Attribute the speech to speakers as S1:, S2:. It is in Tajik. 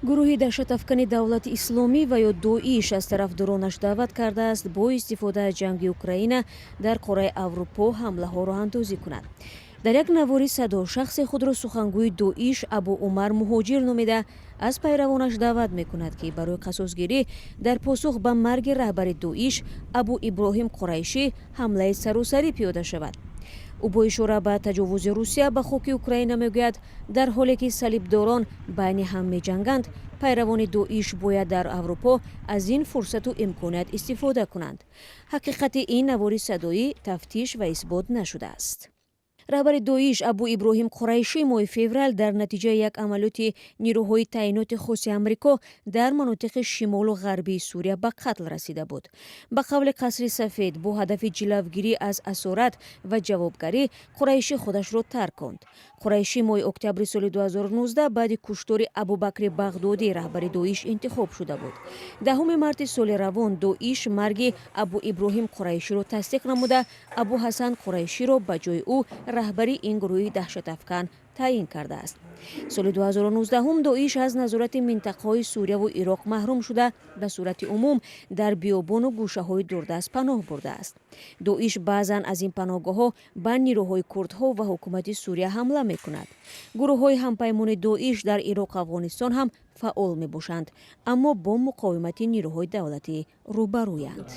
S1: Гурӯҳи даҳшатафкани Давлати Исломӣ ва ё ДОИШ аз тарафдоронаш даъват кардааст, бо истифода аз ҷанги Украина дар қораи Аврупо ҳамлаҳо роҳандозӣ кунад. Дар як навори садо шахсе худро сухангӯи ДОИШ Абу Умар Муҳоҷир номида, аз пайравонаш даъват мекунад, ки барои қасосгирӣ дар посух ба марги раҳбари ДОИШ Абу Иброҳим Қурайшӣ ҳамлаи саросарӣ пиёда шавад. Ӯ бо ишора ба таҷовузи Русия ба хоки Украина мегӯяд, дар ҳоле ки салибдорон байни ҳам меҷанганд, пайравони ДОИШ бояд дар Аврупо аз ин фурсату имконият истифода кунанд. Ҳақиқати ин навори садоӣ тафтиш ва исбот нашудааст. Раҳбари ДОИШ Абу Иброҳим Қурайшӣ моҳи феврал дар натиҷаи як амалиёти нирӯҳои таъиноти хоси Амрико дар манотиқи шимолу ғарбии Сурия ба қатл расида буд. Ба қавли Қасри Сафед, бо ҳадафи ҷилавгирӣ аз асорат ва ҷавобгарӣ Қурайшӣ худашро тарконд. Қурайшӣ моҳи октябри соли 2019 баъди куштори Абубакри Бағдодӣ раҳбари ДОИШ интихоб шуда буд. 10 марти соли равон ДОИШ марги Абу Иброҳим Қурайширо тасдиқ намуда, Абу Ҳасан Қурайширо ба ҷои ӯ раҳбари ин гурӯҳи даҳшатафкан таъин кардааст. Соли 2019 ДОИШ аз назорати минтақаҳои Сурияву Ироқ маҳрум шуда, ба сурати умум дар биёбону гӯшаҳои дурдаст паноҳ бурдааст. ДОИШ баъзан аз ин паноҳгоҳҳо ба нирӯҳои курдҳо ва ҳукумати Сурия ҳамла мекунад. Гурӯҳҳои ҳампаймони ДОИШ дар Ироқу Афғонистон ҳам фаъол мебошанд, аммо бо муқовимати нирӯҳои давлатӣ рӯбарӯянд.